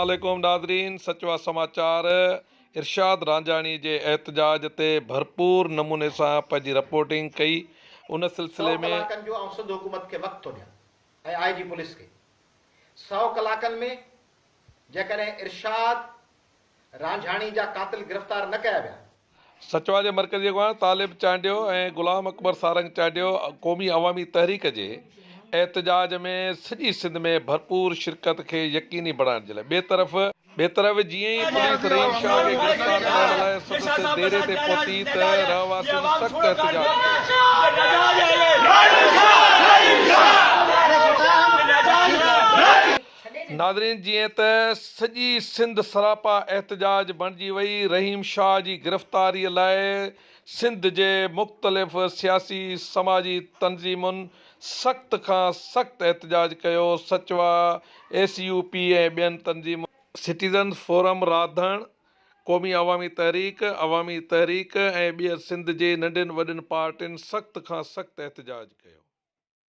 عليڪم ناظرين سچوا سماچار ارشاد رانجهاڻي جي احتجاج تي ڀرپور نموني سان پنهنجي رپورٽنگ ڪئي ان سلسلي سئو ۾. ڪلاڪن جو آئون سنڌ حڪومت کي وقت ٿو ڏيان ۽ آء جي پوليس کي سئو ڪلاڪن ۾ جيڪڏهن ارشاد رانجهاڻي جا قاتل گرفتار نه ڪيا ويا. سچوا جي مرڪزي اڳواڻ طالب چانڊيو ۽ غلام اڪبر سارنگ چانڊيو قومي عوامي تحريڪ جي احتجاج ۾ سڄي سنڌ ۾ ڀرپور شرڪت کي يقيني بڻائڻ جي لاء ٻئي طرف ٻئي طرف جيئن ئي پوليس رحيم شاهه کي گرفتار ڪرڻ لاء سندس ديري تي پهتي ته رهواسين سخت احتجاج ڪيو. ناظرين جيئن ته سڄي سنڌ سراپا احتجاج بڻجي وئي، رحيم شاهه جي گرفتاري لاء سنڌ جي مختلف سياسي سماجي تنظيمن سخت کان سخت احتجاج ڪيو، سچوا، ايس يو پي ۽ ٻين تنظيمن، سٽيزنز فورم راڌڻ، قومي عوامي تحريڪ، عوامي تحريڪ ۽ ٻين سنڌ جي ننڍين وڏين پارٽين سخت کان سخت احتجاج ڪيو.